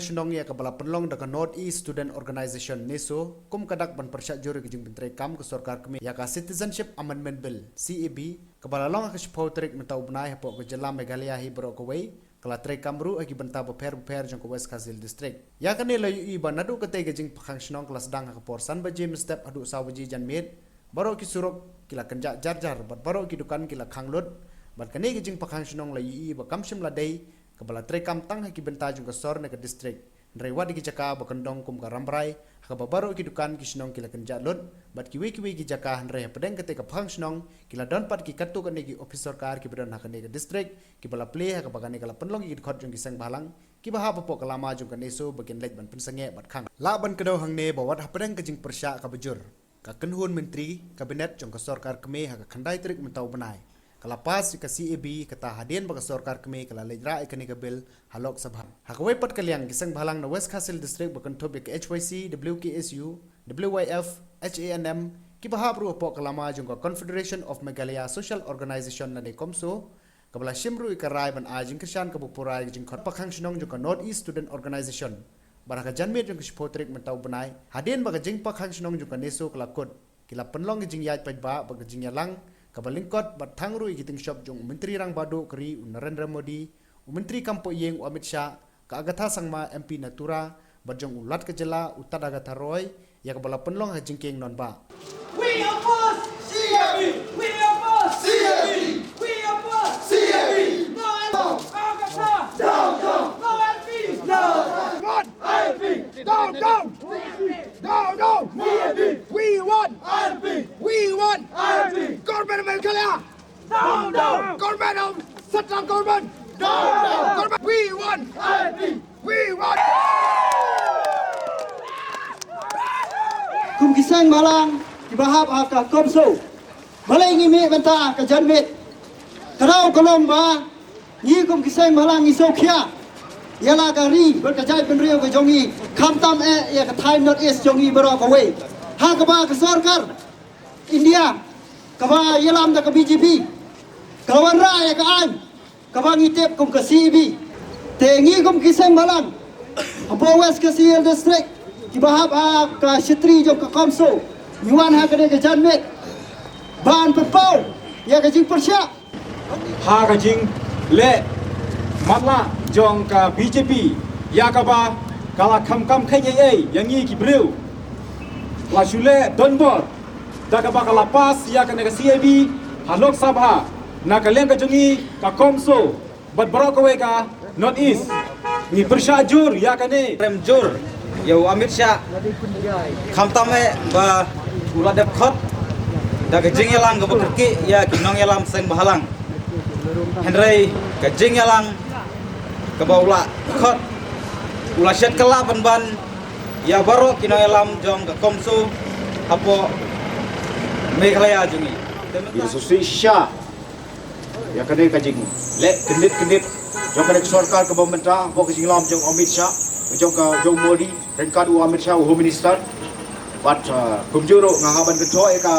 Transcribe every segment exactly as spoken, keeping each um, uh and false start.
shnong ïa kaba la pynlong da ka North East Student Organization, NESO, kum ka dak ban pyrshah jur ïa ka jingpyntreikam ka sorkar kmie ïa ka Citizenship Amendment Bill, C A B, kaba la long ha ka shiphew tarik mynta u bnai hapoh ka jylla Meghalaya hi baroh kawei, ka la treikam ruh ha ki bynta bapher bapher jong ka West Khasi Hills District. Ïa kane la ïohi ba naduh katei ka jingpyrshang shnong ka la sdang ha ka por san baje mynstep haduh saw baje janmiet, baroh ki surok ki la kynjah jar jar bad baroh ki dukan ki la khang lut. Bad kane ka jingpyrshang shnong la ïohi ba kam shym la dei kaba la treikam tang ha ki bynta jong ka sor ne ka district, hynrei wat ïa ki jaka ba kyndong kum ka Rambrai ha kaba baroh ki dukan ki shnong ki la kynjah lut, bad kiwei kiwei ki jaka, hynrei hapdeng katei ka pyrshang shnong ki la don pat ki katto katne ki ophis sorkar kiba don ha kane ka district, kiba la plie ha kaba kane ka la pynlong ïa ki dkhot jong ki seng bhalang kiba hap hapoh ka lama jong ka NESO ba kin leit ban pynsangeh bad khang. Lah ban kdew hangne ba wat hapdeng ka jingpyrshah kaba jur, ka kynhun myntri kabinet jong ka sorkar kmie ha ka khyndai tarik mynta u bnai ka la pass ïa ka C A B, kata hadien ba ka sorkar kmie ka la leit rah ïa kane ka bill ha Lok Sabha. Ha kawei pat ka liang, ki seng bhalang na West Khasi Hills District ba kynthup ïa ka H Y C, W K S U, W Y F, H A N M, kiba hap ruh hapoh ka lama jong ka Confederation of Meghalaya Social Organization lane COMSO, kaba la shim ruh ïa ka rai ban ai jingkyrshan kaba pura ïa ka jingkhot pyrshang shnong jong ka North East Student Organization. Bad ha ka janmiet jong ka shiphew tarik mynta u bnai, hadien ba ka jingpyrshang shnong jong ka NESO ka la kut, ki la pynlong ka jingïaid paidbah bad ka jingïalang kaba lyngkot bad thang ruh ïa ki tyngshop jong u Myntri Rangbah Duh ka ri u Narendra Modi, u Myntri Kam Pohïing u Amit Shah, ka Agatha Sangma M P na Tura, bad jong u Lat ka jylla u Tadghatha Roy, ïa kaba la pynlong ha jingkieng nongbah. We oppose C A B! We oppose C A B! We oppose C A B! No L P! Agatha! Down, down! No L P! No! Down, down! Down, down! We want I L P! We want I L P! Government of Meghalaya! Down, down! Government of Central Government! Down, down! Government, we want I L P! We want! Kum ki seng bhalang kiba hap ha ka COMSO, balei ngi mih mynta ka janmiet? Ka daw ka long ba ngi kum ki seng bhalang ngi sngewkhia ïa la ka ri bad ka jaitbynriew ka jong ngi, khamtam eh ïa ka thaiñ North East jong ngi baroh kawei, ha kaba ka sorkar India kaba ïalam da ka B J P ka la wanrah ïa ka aiñ kaba ngi tip kum ka C A B. Te ngi kum ki seng bhalang hapoh West Khasi Hills District kiba hap ha ka shatri jong ka COMSO, ngi wan ha kane ka janmiet ban pynpaw ïa ka jingpyrshah ha ka jingleh matlah jong ka B J P, ïa kaba ka la kham kam kheiñ ei ei ïa ngi ki briew. La shu leh donbor da kaba ka la pass ïa kane ka C A B ha Lok Sabha na ka liang ka jong ngi ka COMSO bad baroh kawei ka North East. Ngi pyrshah jur ïa kane. Rem jur ïa u Amit Shah, khamtam eh ba u la dep khot da ka jingïalang kaba kyrkieh ïa ki nongïalam seng bhalang. Hynrei ka jingïalang kaba u la khot, u la shet kylla pynban ïa baroh ki nongïalam jong ka COMSO hapoh Meghalaya jong ngi. Ngi sngewsih shisha ïa kane ka jingleh kyndit kyndit jong kane ka sorkar kaba mynta, hapoh ka jingïalam jong Amit Shah, jong ka, jong Modi, ryngkat u Amit Shah u Home Minister. Bad, uh, kumjuh ruh nga hap ban kynthoh ïa ka,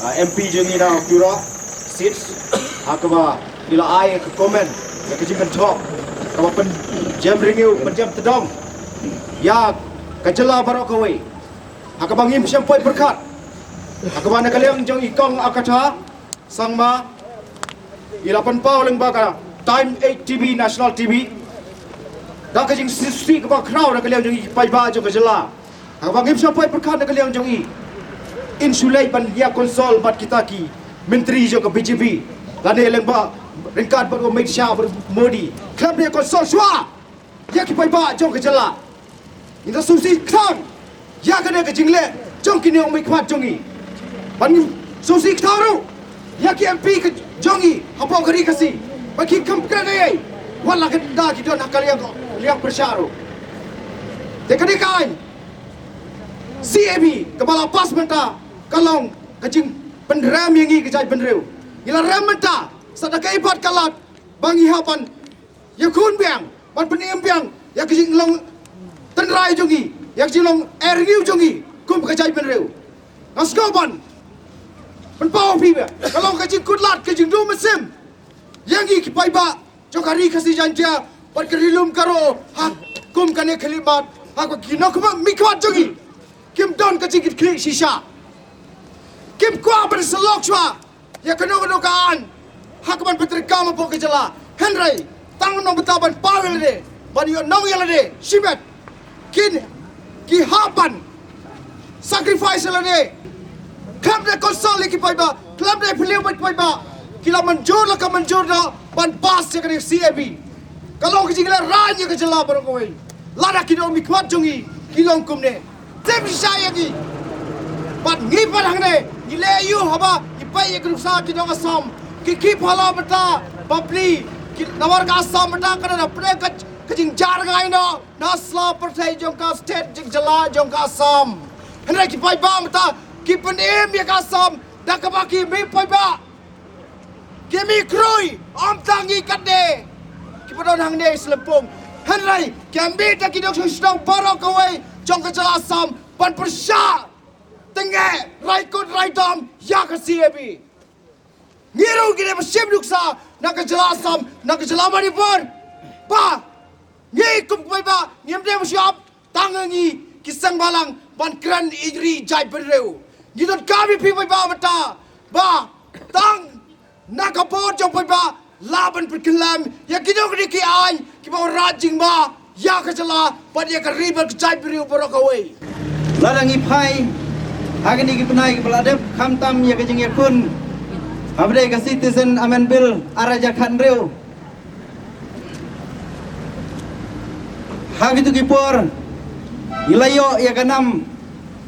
uh, M P jong ngi na Tura seat, ha kaba i la ai ka comment ïa ka jingkynthoh kaba pynjem rngiew, pynjem tdong ïa ka jylla baroh kawei, ha kaba ngim shym poi pyrkhat, ha kaba na ka liang jong i kong Agatha Sangma i la pynpaw lyngba ka Time eight T V, National T V, da ka jingsngewsih kaba khraw na ka liang jong i paidbah jong ka jylla. Haba ngim shym poi pyrkhat na ka liang jong i, in shu leit ban ïa consult bad kita ki myntri jong ka B J P lane lyngba ryngkat bad u Amit Shah bad Modi, khlem da consult shuwa ïa ki paidbah jong ka jylla. Ngi da sngewsih kthang ïa kane ka jingleh jong kine u mihkhmat jong ngi. Ban sngewsih kthang ruh ïa ki M P ka jong ngi hapoh ka ri Khasi ba ki kam kren ei ei, wat la ka da ki don ha ka liang, liang pyrshah ruh. Te kane ka aiñ C A B kaba la pass mynta ka long ka jingpynrem ïa ngi ka jaitbynriew. Ngi la rem mynta sa da kaei pat ka lad ba ngi hap ban ïakhun biang, ban pynim biang ïa ka jinglong tynrai jong ngi, ïa ka jinglong rngiew jong ngi kum ka jaitbynriew. Nga sngew ban pynpaw phi ba ka long ka jingkutlad, ka jingduh mynsiem ïa ngi ki paidbah jong ka Ri Khasi Jaiñtia bad ka Ri Lum Garo ha kum kane ka khyllipmat, ha ka ki nongmihkhmat jong ngi kim don ka jingkitkhlieh shisha. Kim kwah ban sa lok shuwa ïa kano kano ka aiñ ha kaban pyntreikam hapoh ka jylla. Hynrei tang nang bynta ban paw ïa lade, ban ïoh nong ïa lade shimet, kin, ki hap ban sacrifice ïa lade. Khlem da consult ïa ki paidbah, khlem da phylliew bad ki paidbah, ki la mynjur la ka mynjur noh ban pass ïa kane ka C A B. Ka long ka jinglehraiñ ïa ka jylla baroh kawei. Lada ki nongmihkhmat jong ngi ki long kumne, tim shisha ïa ngi. Bad ngi pat hangne ngi leh aïu haba ngi peit ïa ka nuksa ki nong Assam, ki ki phala mynta bapli, ki namar ka Assam mynta ka dang da pdeng ka, ka jingjynjar ngai noh na sla pyrthei jong ka state jong jylla jong ka Assam. Hynrei ki paidbah mynta ki pynim ïa ka Assam da kaba ki mih paidbah, ki mih khrui, ym tang ngi katne kiba don hangne Slimpung, hynrei ki mih da ki nongshong shnong baroh kawei jong ka jylla Assam ban pyrshah tyngeh, rai kut rai dom ïa ka C A B. Ngi ruh ngi dei ban shim nuksa na ka jylla Assam, na ka jylla Manipur, ba ngi kum ki paidbah ngim dei ban shu ap tang ngi ki seng bhalang ban kren ïa ri jaitbynriew. Ngi donkam ïa phi paidbah mynta ba tang na ka bor jong paidbah lah ban pynkhlem ïa kino kino ki aiñ kiba wanrah jingma ïa ka jylla bad ïa ka ri bad ka jaitbynriew baroh kawei. Lada ngi phai ha kine ki bnai kiba la dep, khamtam ïa ka jingïakhun haba dei ka Citizen Amendment Bill ar hajar khathynriew, ha kito ki por ngi la ïoh ïa ka nam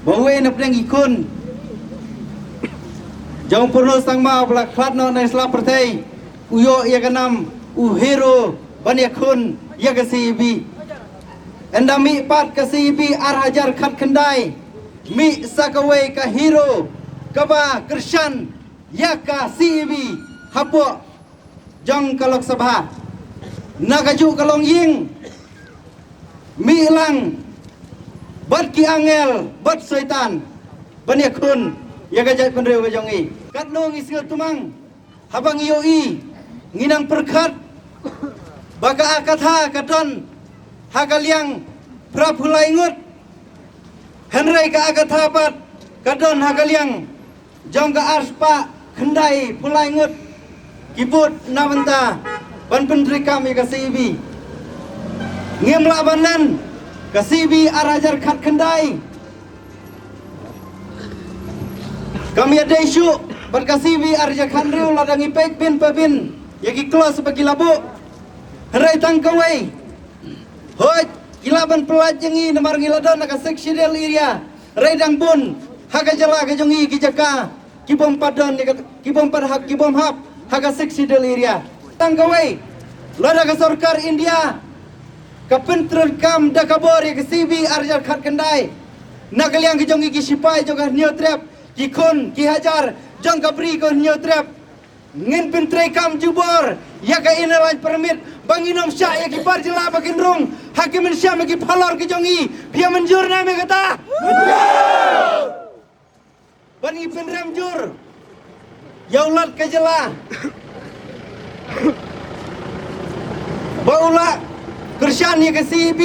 ba uwei na pdeng ki khun jong u Purno Sangma ba la khlad noh na sla pyrthei, u ïoh ïa ka nam u hero ban ïakhun ïa ka C A B. Ynda mih pat ka C A B ar hajar khatkhyndai, mih sa kawei ka hero kaba kyrshan ïa ka C A B hapoh jong ka Lok Sabha. Na kajuh ka longïing mih lang bad ki angel bad soitan ban ïakhun ïa ka jaitbynriew ka jong ngi. Katno ngi sngewthuh mang haba ngi ïohi, ngi nang pyrkhat ba ka akatha ka don ha ka liang phra phew lai ngut, hynrei ka akatha pat ka don ha ka liang jong ka arspah khyndai phew lai ngut ki vote na bynta ban pyntreikam ïa ka C A B. Ngim lah ban len, ka C A B ar hajar khatkhyndai kam ïadei shuh bad ka C A B ar hajar khathynriew lada ngi peit bynta bynta ïa ki clause ba ki la buh. Hynrei tang kawei, hooid, ki lah ban pyllait ïa ngi namar ngi la don ha ka Sixth Schedule area. Hynrei dang bun ha ka jylla ka jong ngi ki jaka ki bym pat don, ki bym pat hap, ki bym hap ha ka Sixth Schedule area. Tang kawei, lada ka sorkar India ka pyntreikam da ka bor ïa ka C A B ar hajar khatkhyndai, na ka liang ka jong ngi ki sipai jong ka Hynñiewtrep, ki khun ki hajar jong ka bri ka Hynñiewtrep, ngin pyntreikam jubor ïa ka Inner Line Permit ba ngin ym shah ïa ki bar jylla ba kin rung ha ki mynsiem ïa ki phalor ki jong ngi. Phi ïa mynjur ne em ïa kata? Ba ngin pynrem jur ïa u Lat ka jylla ba u la kyrshan ïa ka C A B,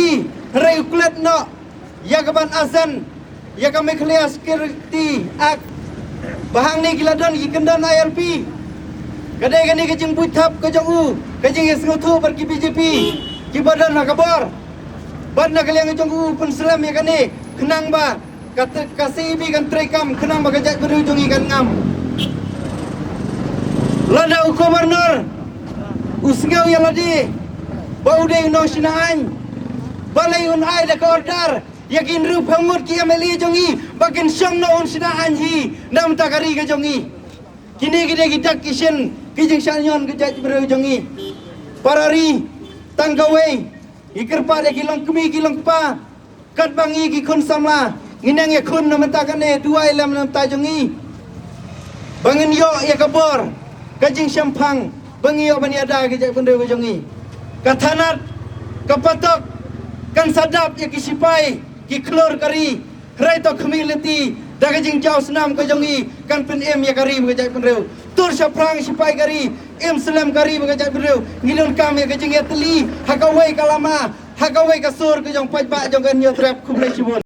hynrei u klet noh ïa ka ban asen ïa ka Meghalaya Security Act. Ba hangne ki la don ki kyndon I L P. Ka dei kane ka jingbuit thap ka jong u, ka jingïasngewthuh bad ki B J P kiba don ha ka bor bad na ka liang ka jong u pynslem ïa kane khnang ba ka, ka C A B kan treikam khnang ba ka jaitbynriew jong ngi kan ngam. Lada u Governor u sngew ïa lade ba u dei u nongshna aiñ, balei un ai da ka order ïa ki hynriewphew ngut ki M L A jong ngi ba kin shong noh un shna aiñ hi na bynta ka ri ka jong ngi? Kine ki dei ki dak ki shin ki jingshaniah ka jaitbynriew jong ngi. Para ri, tang kawei, ngi kyrpad ïa ki longkmie ki longkpa, katba ngi ki khun samla ngi nang ïakhun na bynta kane, duwai lem na bynta jong ngi ba ngin ïoh ïa ka bor ka jingshemphang ba ngi ïoh ban ïada ka jaitbynriew ka jong ngi. Ka thanat ka patok kan sa dap ïa ki sipai ki khlur ka ri. Hynrei to khmih lynti da ka jingjaw snam ka jong ngi kan pynim ïa ka ri bad ka jaitbynriew. Tur shaphrang sipai ka ri, im slem ka ri bad ka jaitbynriew. Ngi donkam ïa ka jingïatylli ha kawei ka lama Ha kawei ka sur ka jong paidbah jong ka Hynñiewtrep, khublei shibun.